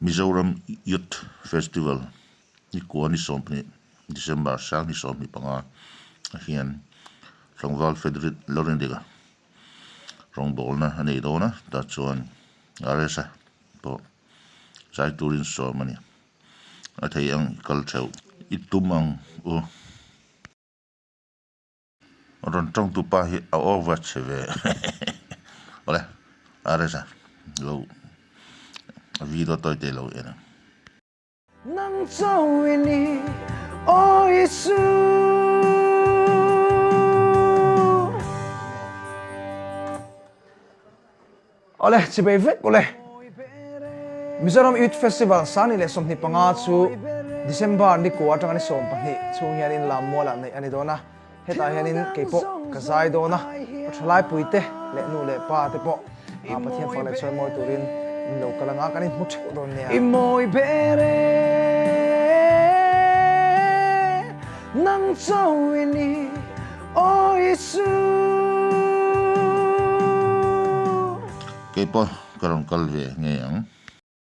Mizoram Youth Festival ni kua ni 20 December 2025 ah hian tlangval Frederick Lorendika rawngbawlna a nei dawn a, tah chuan RS-a pawh zai turin sawm a ni. A thei ang i kal theuh i tum ang u. Rawn tawngtu pa hi a over chhe ve awle RS a lo video tawi te lo en ang. Nang chauh i ni aw Isu. Awle, chibei vek ule. Mizoram Youth Festival 2025 chu December ni kua atanga ni 12 chhung hianin Lammualah neih a ni dawn a. Hetah hianin kei pawh ka zai dawn a, ka thalai puite leh nu leh pa te pawh Pathian fak leh chawi mawi turin min lo kal anga kan inhmu theuh dawn nia. I mawi ber e, nang chauh i ni. Aw Isu. Keipawh ka rawn kal ve ngei ang.